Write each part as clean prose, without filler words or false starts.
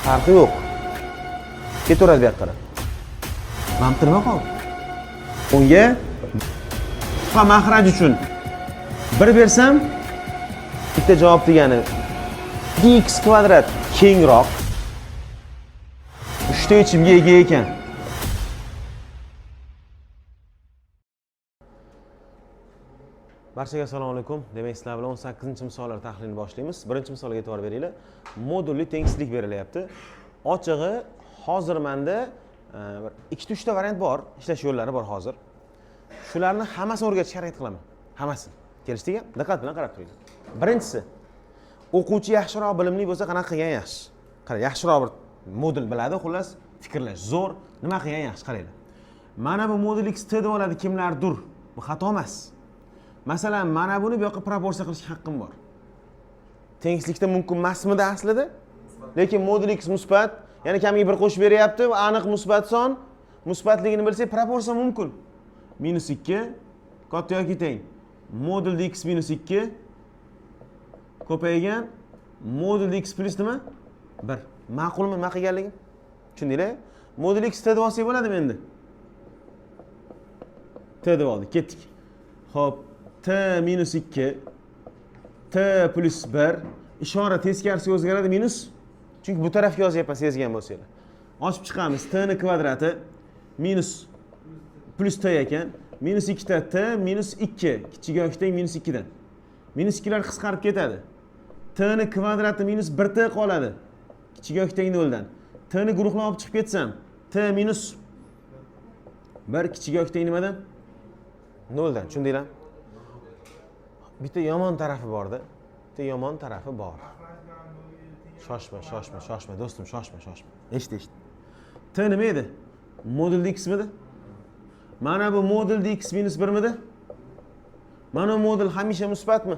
Farqi yo'q. Ketaveradi bu yoqqa qarab. Mana bu nima qoldi? Unga ha mahraj uchun bir bersam bitta javob degani x kvadrat kengroq 3 ta yechimga ega ekan. Barchaga assalomu alaykum. Demak, sizlar bilan 18-misollar tahlilini boshlaymiz. Birinchi misolga e'tibor beringlar. Modulli tengsizlik berilyapti. Ochig'i hozir menda bir ikkita uchta variant bor, ishlash yo'llari bor hozir. Shularni hammasini o'rgatishga harakat qilaman. Hammasini. Kelishdikmi? Diqqat bilan qarab turinglar. Birinchisi, o'quvchi yaxshiroq bilimli bo'lsa qanaqa qilgan yaxshi? Qara, yaxshiroq bir modul biladi, xullas, fikrlash zo'r. Nima qilgan yaxshi, qaranglar. Mana bu modul x t deb oladi kimlardir. Bu xato emas. Masalan, mana buni bu yoqqa proporsiya qilishga haqqim bor. Tengsizlikda mumkin emasmidi aslida? Lekin modul x musbat, ya'ni kamiga bir qo'shib beryapti, va aniq musbat son. Musbatligini bilsak, proporsiya mumkin. Minus 2 katta yoki teng modul x minus 2 ko'paygan modul x plyus nima? 1. Ma'qulmi nima qilganligim? Tushundinglar? Modul x t deb olsak bo'ladimi endi? T deb oldik, ketdik. Xo'p, t minus 2 t plyus 1 ishora teskarisiga o'zgaradi minus, chunki bu tarafga yozyapman sezgan bo'lsanglar. Ochib chiqamiz, t ni kvadrati minus plyus t ekan, minus 2 ta t minus 2 kichik yoki teng minus 2 dan. Minus 2lar qisqarib ketadi. T ni kvadrati minus 1 t qoladi. Kichik yoki teng 0 dan. T ni guruhlab olib chiqib ketsam, t minus 1 kichik yoki teng nimadan? 0 dan. Tushundinglar? Bitta yomon tarafi borda. Bitta yomon tarafi bor. Shoshma, shoshma, shoshma, do'stim, shoshma, shoshma. Eshit, eshit. T nima edi? Modul x midi? Mana bu modul x minus 1 midi? Mana bu modul hamisha musbatmi?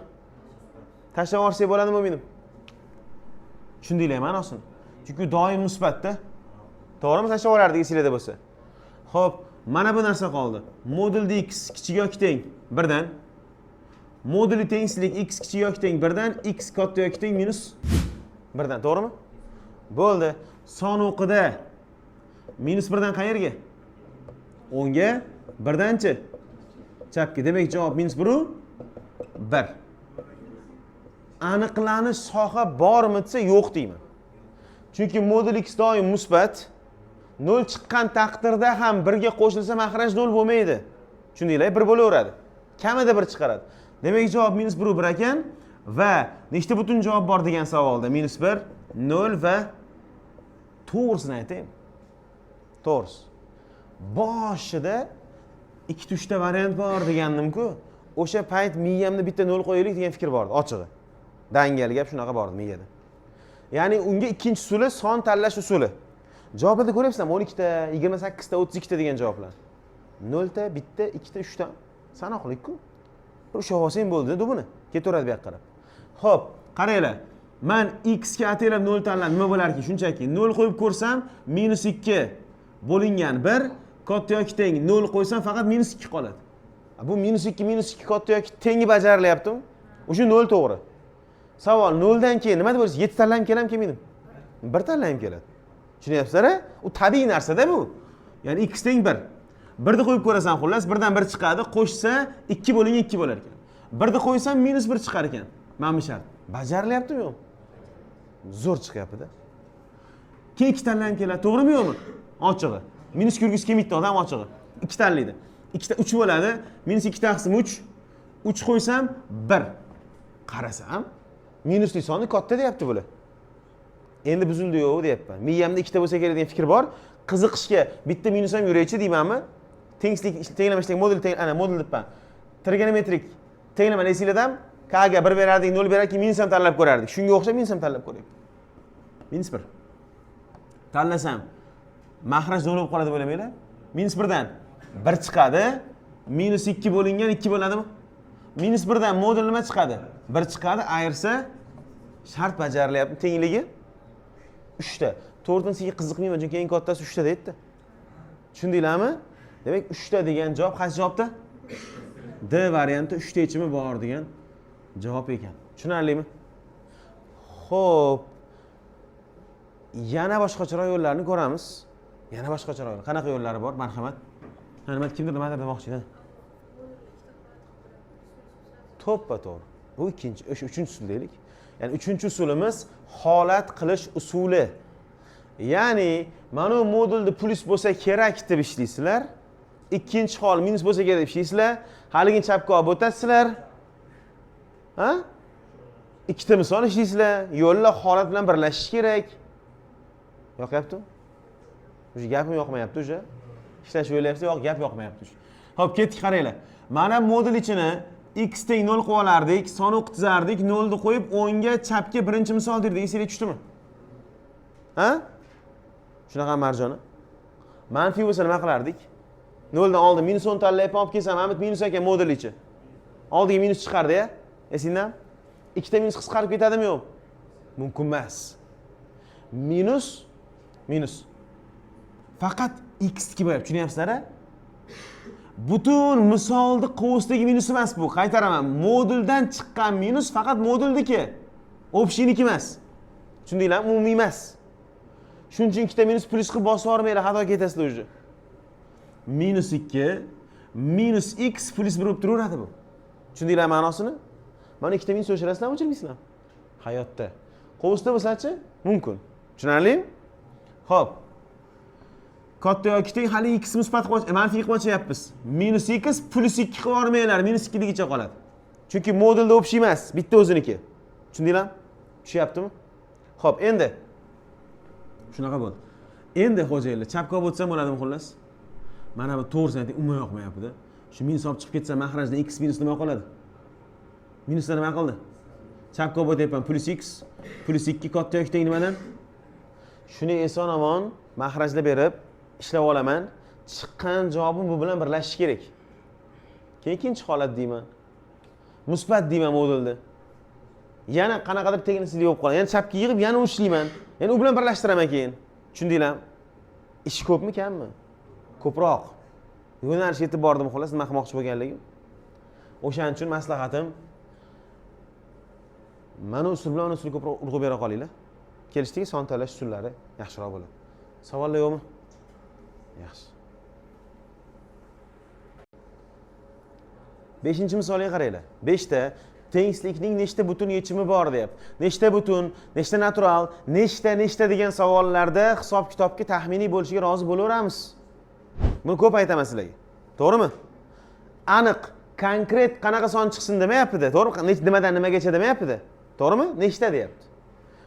Tashlab yuborsak bo'ladimi, bo'lmaydimi? Tushundinglar ma'nosini? Chunki doim musbatda. To'g'rimi? Tashlab yuborardik esinglarda bo'lsa. Xo'p, mana bu narsa qoldi. Modul x kichik yoki teng 1 dan. Moduli tengsizlik x kichik yoki teng 1 dan, x katta yoki teng minus 1 dan, to'g'rimi? Bo'ldi. Son o'qida minus 1 dan qayerga? 10 ga, 1 danchi? Chapga. Demak, javob minus 1 u 1. Aniqlanish soha bormi desa, yo'q deyman. Chunki modul x doim musbat. 0 chiqqan taqdirda ham 1 ga qo'shilsa mahraj 0 bo'lmaydi. Tushundinglar? 1 bo'laveradi. Kamida 1 chiqaradi. Demak, javob minus 1 u 1 ekan va nechta butun javob bor degan savolda minus 1, 0 va to'g'risini aytaymi? To'g'risi. Boshida ikkita uchta variant bor degandim-ku. O'sha payt miyamda bitta 0 qo'yaylik degan fikr bor edi, ochig'i. Dangal gap shunaqa bor edi miyada. Ya'ni unga ikkinchi usuli son tanlash usuli. Javoblarda ko'ryapsizlarmi? 12 ta, 28 ta, 32 ta degan javoblar. 0 ta, bitta, ikkita, uchta sanoqlik-ku. Bir ushlab olsang bo'ldi, dubini. Ketaveradi bu yoqqa qarab. Xo'p, qaranglar. Man x ga ataylab 0 tanlab nima bo'larki? Shunchaki 0 qo'yib ko'rsam, minus 2 bo'lingan 1 katta yoki teng 0 qo'ysam faqat minus 2 qoladi. Bu minus 2 minus 2 katta yoki tengi bajarilyaptimi? O'sha 0 to'g'ri. Savol 0 dan keyin nima deb o'ylaysiz? 7 tanlam keladimi, kelmaydimi? 1 tanlam keladi. Tushunyapsizlar? U tabiiy narsada bu. Ya'ni x teng 1. 1 ni qo'yib ko'rasan, xullas, 1 dan 1 chiqadi, qo'shsa 2 bo'lingan 2 bo'lar ekan. 1 ni qo'ysam minus 1 chiqar ekan. Mana bu shart. Bajarilyaptimi, yo'qmi? Zo'r chiqyapti-da. Keyin 2 tanlam keladi, to'g'rimi, yo'qmi? Ochig'i. Minus ko'rgisi kelmaydi odam ochig'i. 2 tanlaydi. 2 ta 3 bo'ladi. Minus 2 taqsim 3. 3 qo'ysam 1. Qarasam, minusli sonni katta deyapti bular. Endi buzildi yo'q deyapman. Miyamda ikkita bo'lsa kerak degan fikr bor. Qiziqishga bitta minus ham yuraychi deymanmi? Tengsizlik tenglama ishlang modul teng ana modul debman. Trigonometrik tenglamani esinglardan k ga 1 berardik, 0 berardik, minus ham tanlab ko'rardik. Shunga o'xshab minus ham tanlab ko'raylik. Minus 1. Tanlasam mahraj 0 bo'lib qoladi deb o'ylamanglar. Minus 1 dan 1 chiqadi. Minus 2 bo'lingan 2 bo'ladimi? Minus 1 dan modul nima chiqadi? 1 chiqadi, ayirsa shart bajarilyapti tengligi 3 ta. To'rtinchisiga qiziqmayman, chunki eng kattasi 3 ta deydi. Tushundinglarmi? Demak, 3 ta degan javob qaysi javobda? D varianti 3 ta yechimi bor degan javob ekan. Tushunarlimi? Xo'p. Yana boshqacharoq yo'llarni ko'ramiz. Yana boshqacharoq yo'l. Qanaqa yo'llari bor? Marhamat. Ha, nima, kimdir nimadir demoqchi edi? To'ppa to'g'ri. Bu ikkinchi, o'sha uchinchi usul deylik. Ya'ni uchinchi usulimiz holat qilish usuli. Ya'ni mana bu modulda plyus bo'lsa kerak deb ishlaysizlar. Ikkinchi hol minus bo'lsa kerak deb ishlaysizlar. Haligini chapga olib o'tasizlar. Ha? Ikkita misol ishlaysizlar. Yo'llar holat bilan birlashishi kerak. Yoqyaptimi? Уже gapim yoqmayapti уже. Ishlash o'ylayapsiz, yo'q, gap yoqmayapti уже. Xo'p, ketdik, qaranglar. Mana modul ichini x teng 0 qilib olardik, son o'qitizardik, 0 ni qo'yib o'ngga, chapga birinchi misol derdik. Esingizga tushdimi? Ha? Shunaqa marjoni. Manfiy bo'lsa nima qilardik? 0 dan oldin minus 10 tanlayapman, olib kelsam, mana bu minus ekan modul ichi. Oldiga minus chiqardi-ya. Esingdan? Ikkita minus qisqarib ketadimi, yo'q? Mumkin emas. Minus minus. Faqat x niki bo'lyapti, tushunyapsizlar-a? Butun misolni qovusdagi minus emas bu. Qaytaraman. Moduldan chiqqan minus faqat moduldiki. Общий niki emas. Tushundinglarmi? Umumiy emas. Shuning uchun ikkita minus plyus qilib bosib yubormanglar, xato ketasizlar уже. Minus 2 minus x plyus 1 bo'lib turaveradi bu. Tushundinglar ma'nosini? Mana ikkita minus o'chirasizlarmi, o'chirmaysizlarmi? Hayotda. Qovusda bo'lsa-chi? Mumkin. Tushunarlimi? Xo'p. Katta yoki teng hali x musbat qilib, manfiy qilib ochyapmiz. Minus x plyus 2 qilib yubormanglar, minus 2 ligicha qoladi. Chunki modulda общий emas, bitta o'ziniki. Tushundinglarmi? Tushyaptimi? Xo'p, endi shunaqa bo'ldi. Endi xo'jayinlar, chapga olib o'tsam bo'ladimi xullas? Mana bu to'g'risini ayting, umuman yoqmayapti-da. Shu minus olib chiqib ketsa, mahrajdan x minus nima qoladi? Minuslar nima qildi? Chapga olib o'tyapman, plyus x plyus 2 katta yoki teng nimadan? Shuni eson omon mahrajda berib ishlab olaman. Chiqqan javobim bu bilan birlashishi kerak. Keyin ikkinchi holat deyman. Musbat deyman modulni. Yana qanaqadir tengsizlik bo'lib qoladi. Yana chapga yig'ib, yana ushlayman. Yana u bilan birlashtiraman keyin. Tushundinglarmi? Ish ko'pmi, kammi? Ko'proq. Yo'nalish yetib bordim xullas, nima qilmoqchi bo'lganligim. O'shaning uchun maslahatim, mana usul bilan usul ko'proq urg'u bera qolinglar. Kelishdiki, son tanlash usullari yaxshiroq bo'ladi. Savollar yo'qmi? Yaxshi. 5 misolga qaranglar. 5 ta tengsizlikning nechta butun yechimi bor deyapti. Nechta butun, nechta natural, nechta nechta degan savollarda hisob kitobga taxminiy bo'lishiga rozi bo'laveramiz. Buni ko'p aytaman sizlarga. To'g'rimi? Aniq, konkret qanaqa son chiqsin demayapti-da, to'g'rimi? Nimadan nimagacha demayapti-da. To'g'rimi? Nechta deyapti.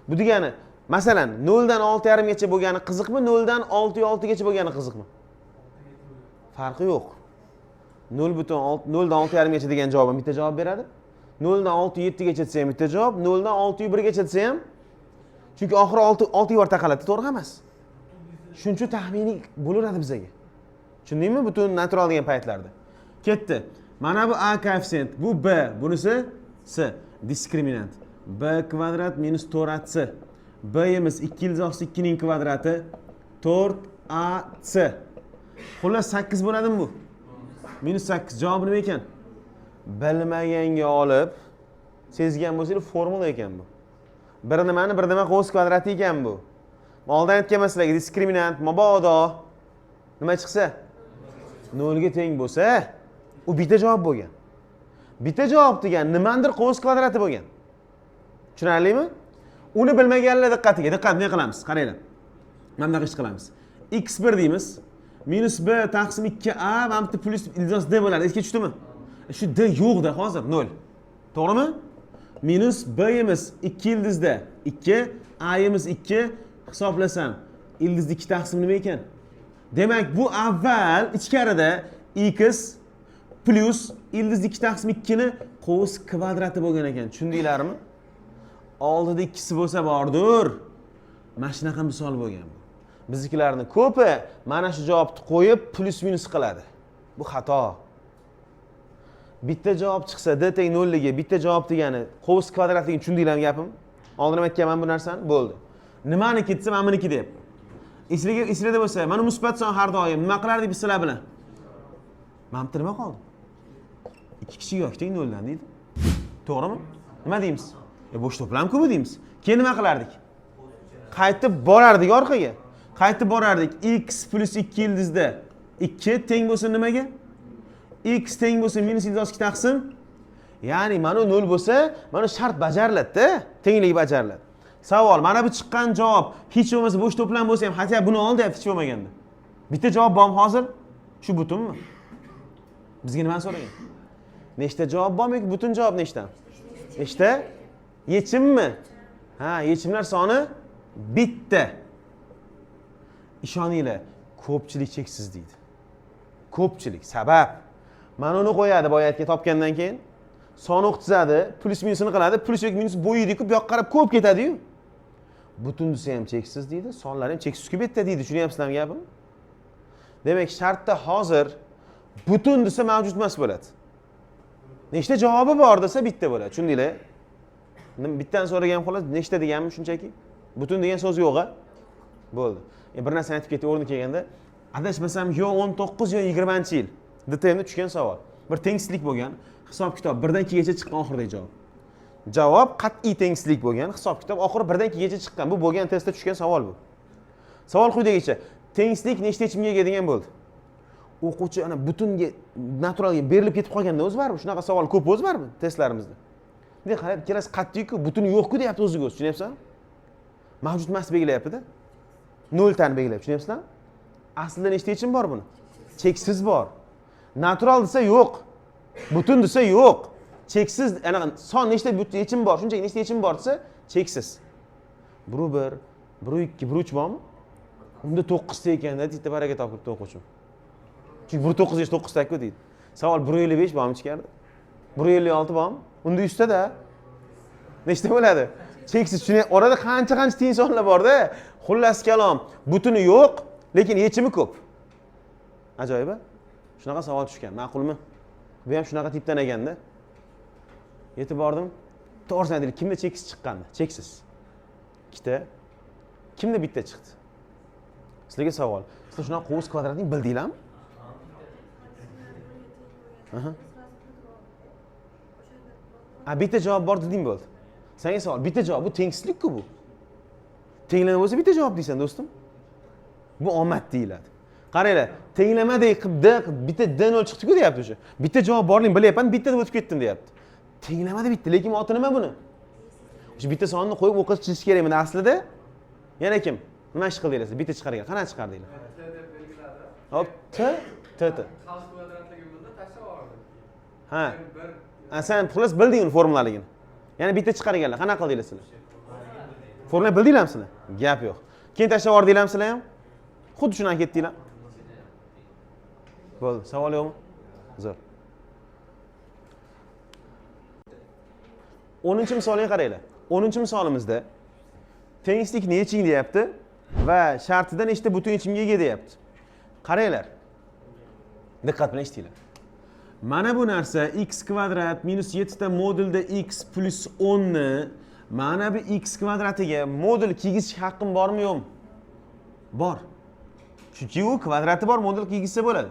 Bu degani, masalan, 0 dan 6.5 gacha bo'lgani qiziqmi, 0 dan 6.6 gacha bo'lgani qiziqmi? Farqi yo'q. 0.6 0 dan 6.5 gacha degan javobim bitta javob beradi. 0 dan 6.7 gacha desa ham bitta javob, 0 dan 6.1 gacha desa ham, chunki oxiri 6 6 bor taqaladi, to'g'ri emas. Shuning uchun taxminiy bo'laveradi bizaga. Tushundingmi? Butun natural degan paytlarda. Ketdi. Mana bu a koeffitsient, bu b, bunisi c, diskriminant. B kvadrat minus 4ac. B'imiz 2 ildiz osti 2 ning kvadrati 4ac. Xullas 8 bo'ladimi bu? Minus 8 javobi nima ekan? Bilmaganga olib sezgan bo'lsangiz formula ekan bu. Bir nimani bir nima qovus kvadrati ekan bu. Oldin aytganman sizlarga, diskriminant mabodo nima chiqsa 0 ga teng bo'lsa, u bitta javob bo'lgan. Bitta javob degan nimandir qovus kvadrati bo'lgan. Tushunarlimi? Uni bilmaganlar diqqatiga, diqqat, nima qilamiz? Qaranglar. Mana bunaqa ish qilamiz. x1 deymiz. Minus b taqsim 2a, mana bu yerda plyus ildiz d bo'ladi. Esga tushdimi? Shu d yo'qda hozir 0. To'g'rimi? Minus b'imiz 2 ildizda 2, a'imiz 2 hisoblasam, ildiz 2 taqsim nima ekan? Demak, bu avval ichkarida x plyus ildiz 2 taqsim 2 ni qovus kvadrati bo'lgan ekan. Tushundinglarmi? Oldida ikkisi bo'lsa bordir. Mana shunaqa misol bo'lgan bu. Biznikilarni ko'pi mana shu javobni qo'yib plyus minus qiladi. Bu xato. Bitta javob chiqsa d teng 0 ligi, bitta javob degani qovus kvadratligini tushundinglarmi gapim? Oldin ham aytganman bu narsani. Bo'ldi. Nimani ketsa mana buniki deb. Esingizga esingizda bo'lsa, mana musbat son har doim nima qilardik biz sizlar bilan? Mana bu nima qoldi? 2 kichik yoki teng 0 dan deydi. To'g'rimi? Nima deymiz? Bo'sh to'plam-ku bu deymiz. Keyin nima qilardik? Qaytib borardik orqaga. Qaytib borardik. X plus 2 ildizda 2 teng bo'lsa nimaga? X teng bo'lsa minus ildiz 2 taqsim. Ya'ni mana 0 bo'lsa, mana shart bajariladi-da, tenglik bajariladi. Savol, mana bu chiqqan javob hech bo'lmasa bo'sh to'plam bo'lsa ham, hatto buni ol deyapti hech bo'lmaganda. Bitta javob bormi hozir? Shu butunmi? Bizga nimani so'ragan? Nechta javob bormi yoki butun javob nechta? Nechta? Yechimmi? Ha, yechimlar soni bitta. Ishoninglar, ko'pchilik cheksiz deydi. Ko'pchilik. Sabab. Mana uni qo'yadi boyatga topgandan keyin. Son o'qitizadi, plyus minusini qiladi, plyus yoki minus bo'yiydi-ku, bu yoqqa qarab ko'p ketadi-yu. Butun desa ham cheksiz deydi, sonlar ham cheksiz-ku bu yerda deydi. Tushunyapsizlarmi gapimni? Demak, shartda hozir butun desa mavjud emas bo'ladi. Nechta javobi bor desa bitta bo'ladi. Tushundinglar? Bittani so'ragan xolos, nechta deganmi shunchaki? Butun degan so'z yo'q, a? Bo'ldi. Bir narsani aytib ketay o'rni kelganda, adashmasam yo 19 yo 20-yil DTMda tushgan savol. Bir tengsizlik bo'lgan, hisob kitob 1dan 2gacha chiqqan oxiridagi javob. Javob qat'iy tengsizlik bo'lgan, hisob kitob oxiri 1dan 2gacha chiqqan. Bu bo'lgan testda tushgan savol bu. Savol quyidagicha: tengsizlik nechta yechimga ega degan bo'ldi. O'quvchi ana butunga naturalga berilib ketib qolganda o'zi baribir shunaqa savol ko'p o'zi baribir testlarimizda. Bunday qarab ikkalasi qat'iyku, butuni yo'q-ku deyapti o'ziga o'zi, tushunyapsanmi? Mavjud emas belgilayapti-da. Noltani belgilab, tushunyapsizlarmi? Aslida nechta yechim bor buni? Cheksiz bor. Natural desa yo'q. Butun desa yo'q. Cheksiz, ana son nechta yechim bor, shunchaki nechta yechim bor desa cheksiz. 1 1, 1 2, 1 3 bormi? Unda 9 ta ekanda, bitta baraka topibdi o'quvchim. Chunki 1 9 9 ta-ku deydi. Savol 1.55 bormi ichkarida? 1.56 bormi? Unda 100 ta-da. Nechta bo'ladi? Cheksiz. Shuni orada qancha-qancha teng sonlar bor-da. Xullas kalom, butuni yo'q, lekin yechimi ko'p. Ajoyib, a? Shunaqa savol tushgan, ma'qulmi? Bu ham shunaqa tipdan ekanda. Yetib bordim. To'g'risini aytaylik, kimda cheksiz chiqqandi? Cheksiz. Ikkita. Kimda bitta chiqdi? Sizlarga savol. Sizlar shunaqa qovus kvadratni bildinglarmi? Aha. A, bitta javob bor deding bo'ldi. Senga savol, bitta javob, bu tengsizlik-ku bu. Tenglama bo'lsa bitta javob deysan, do'stim. Bu omad deyiladi. Qaranglar, tenglamadek qilib d bitta d nol chiqdi-ku deyapti o'sha. Bitta javob borligini bilyapman, bitta deb o'tib ketdim deyapti. Tenglamada bitta, lekin oti nima buni? O'sha bitta sonni qo'yib o'qish chizish kerak buni aslida. Yana kim? Nima ish qildinglar sizlar? Bitta chiqargan. Qanaqa chiqardinglar? T deb belgiladi. Hop, T T T. Qavs kvadratligini bildi, tashlab yubordi. Ha. Bir A, sen xullas bilding uni formulaligini. Yana bitta chiqarganlar. Qanaqa qildinglar sizlar? Formula bildinglarmi sizlar? Gap yo'q. Keyin tashlab yubordinglarmi sizlar ham? Xuddi shundan ketdinglar. Bo'ldi. Savol yo'qmi? Zo'r. 10-misolga qaranglar. 10-misolimizda tengsizlikni yeching deyapti va shartida nechta butun yechimga ega deyapti. Qaranglar. Diqqat bilan eshitinglar. Mana bu narsa x kvadrat minus 7 ta modulda x plus 10 ni mana bu x kvadratiga modul kiygizish haqqim bormi yo'qmi? Bor. Chunki u kvadrati bor, modul kiygizsa bo'ladi.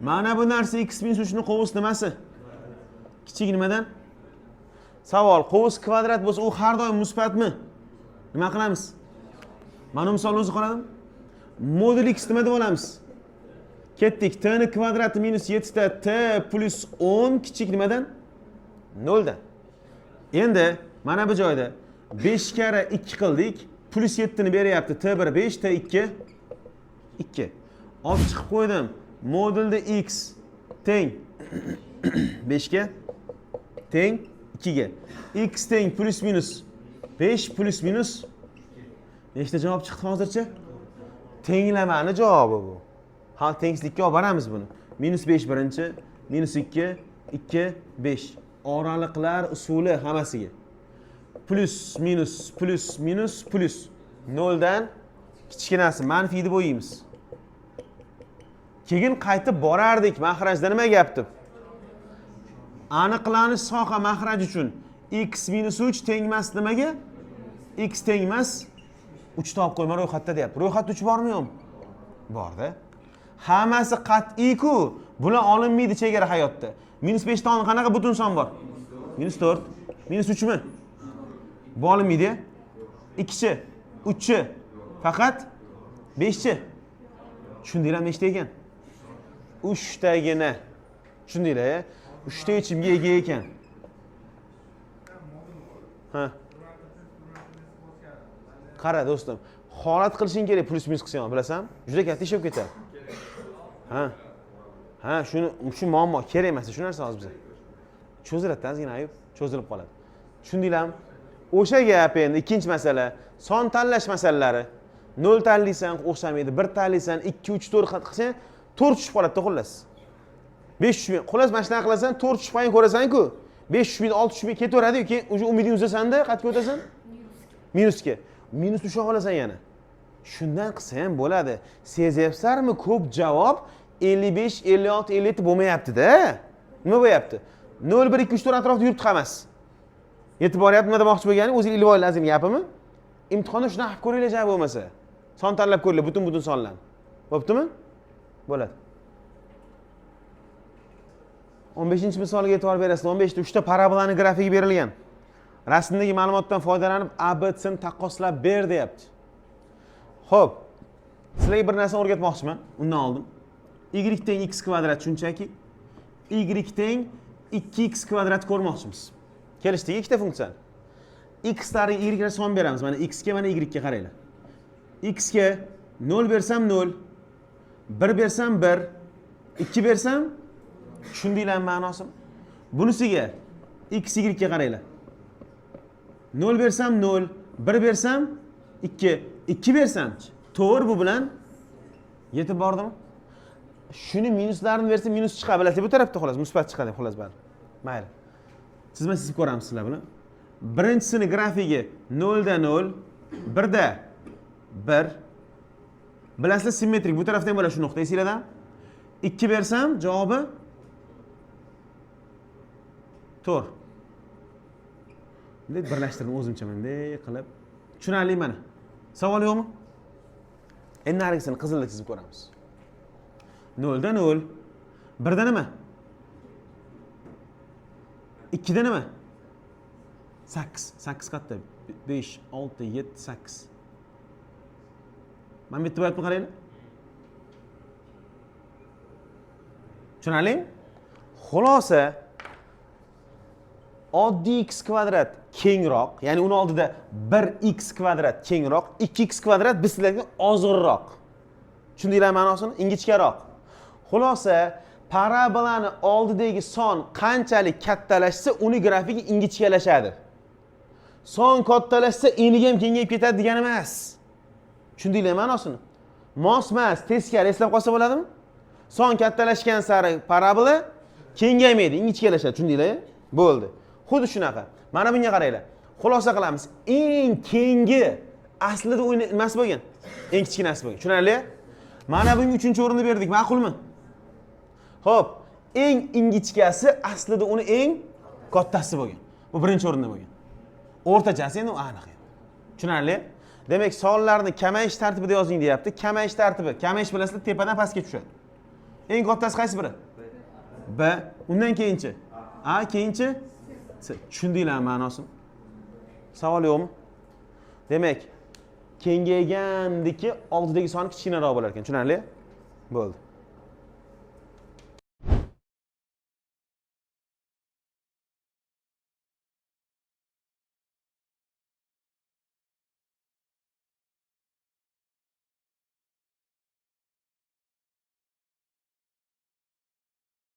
Mana bu narsa x minus 3 ni qovus nimasi? Kichik nimadan? Savol, qovus kvadrat bo'lsa u har doim musbatmi? Nima qilamiz? Mana misol o'zi qoladimi? Modul x nima deb olamiz? Ketdik. T ni kvadrati minus 7 ta t plus 10 kichik nimadan? 0 dan. Endi mana bu joyda 5 karra 2 qildik, plus 7 ni beryapti. T1 5, T2 2. Olib chiqib qo'ydim. Modulda x teng 5 ga teng 2 ga. X teng plus minus 5 plus minus nechta javob chiqdi hozircha? Tenglamani javobi bu. Ha, tengsizlikka olib boramiz buni. Minus 5 birinchi, minus 2, 2, 5. Oraliqlar usuli hammasiga. Plus, minus, plus, minus, plus. 0 dan kichkinasi manfiy deb o'ylaymiz. Keyin qaytib borardik mahrajda nima gap deb. Aniqlanish soha mahraj uchun x minus 3 tengmas nimaga? X tengmas 3 topib qo'yma ro'yxatda deyapti. Ro'yxatda 3 bormi yo'qmi? Borda. Hammasi qat'iy-ku. Bular olinmaydi chegara hayotda. Minus 5 ta qanaqa butun son bor? Minus 4. Minus 3 mi? Bu olinmaydi. 2-chi. 3chi? Faqat 5chi? Tushundinglarmi nechta ekan? 3tagina. Tushundinglar? 3 ta yechimga ega ekan. Ha. Qara do'stim, holat qilishing kerak, plyus minus qilsang ham, bilasanmi? Juda katta ish bo'lib ketadi. Ha. Ha, shuni shu muammo kerak emas, shu narsa hozir bizga. Cho'ziladi ozgina ayub, cho'zilib qoladi. Tushundinglarmi? O'sha gap endi ikkinchi masala, son tanlash masalalari. 0 tanlaysan, o'xshamaydi, 1 tanlaysan, 2, 3, 4 qilsang, 4 tushib qoladi-da xullas. 5 tushmay, xullas mana shunaqa qilasan, 4 tushib qolgan ko'rasan-ku. 5 tushmaydi, 6 tushmay ketaveradi-yu, keyin уже umidingni uzasan-da, qayerga o'tasan? Minusga. Minus ushlab olasan yana. Shundan qilsa ham bo'ladi. Sezyapsizlarmi, ko'p javob 55, 56, 57 bo'lmayapti-da. Nima bo'lyapti? 0, 1, 2, 3, 4 atrofida yuribdi hammasi. Yetib boryapti, nima demoqchi bo'lganim, o'zing ilib olinglar ozgina gapimni. Imtihonda shunaqa qilib ko'ringlar, javob bo'lmasa. Son tanlab ko'ringlar, butun-butun sonlarni. Bo'ptimi? Bo'ladi. 15-misolga e'tibor berasizlar. 15 ta 3 ta parabolani grafigi berilgan. Rasmdagi ma'lumotdan foydalanib A, B, C ni taqqoslab ber deyapti. Xo'p. Sizlarga bir narsani o'rgatmoqchiman. Undan oldin y teng x kvadrat shunchaki y teng 2x kvadrat ko'rmoqchimiz. Kelishdik ikkita funksiyani. X lariga y ga son beramiz. Mana x ga, mana y ga qaranglar. X ga 0 bersam 0, 1 bersam 1, 2 bersam, tushundinglarmi ma'nosini? Bunisiga x y ga qaranglar. 0 bersam 0, 1 bersam 2, 2 bersam 4 bu bilan yetib bordimi? Shuni minuslarini bersa minus chiqadi, bilasizlar, bu tarafda xullas musbat chiqadi xullas baribir. Mayli. Chizma chizib ko'ramiz sizlar bilan. Birinchisini grafigi 0 da 0, 1 da 1. Bilasizlar, simmetrik bu tarafda ham bo'ladi shu nuqta, esinglardan? 2 bersam javobi 4. Bunday birlashtirdim o'zimcha bunday qilib. Tushunarli mana. Savol yo'qmi? Endi narigisini qizilda chizib ko'ramiz. 0 da 0. 1 da nima? 2 da nima? 8. 8 qayerda? 5, 6, 7, 8. Mana bu yerda bo'lyaptimi qaranglar? Tushunarlimi? Xulosa oddiy x kvadrat kengroq, ya'ni uni oldida 1x kvadrat kengroq, 2x kvadrat biz sizlarga ozg'inroq. Tushundinglar ma'nosini? Ingichkaroq. Xulosa parabolani oldidagi son qanchalik kattalashsa, uni grafigi ingichkalashadi. Son kattalashsa, eniga ham kengayib ketadi degani emas. Tushundinglar ma'nosini? Mos emas, teskari eslab qolsa bo'ladimi? Son kattalashgan sari parabola kengaymaydi, ingichkalashadi. Tushundinglar? Bo'ldi. Xuddi shunaqa. Mana bunga qaranglar. Xulosa qilamiz. Eng kengi aslida u nimasi bo'lgan? Eng kichkinasi bo'lgan. Tushunarli? Mana bunga 3-o'rinni berdik, ma'qulmi? Xo'p, eng ingichkasi aslida uni eng kattasi bo'lgan. Bu 1-o'rinda bo'lgan. O'rtachasi endi aniq endi. Tushunarli? Demak, sonlarni kamayish tartibida yozing deyapti. Kamayish tartibi. Kamayish bilasizlar, tepadan pastga tushadi. Eng kattasi qaysi biri? B. Undan keyinchi? A, keyinchi? C. Tushundinglarmi ma'nosini? Savol yo'qmi? Demak, kengaygandiki oldidagi soni kichkinaroq bo'lar ekan. Tushunarli? Bo'ldi.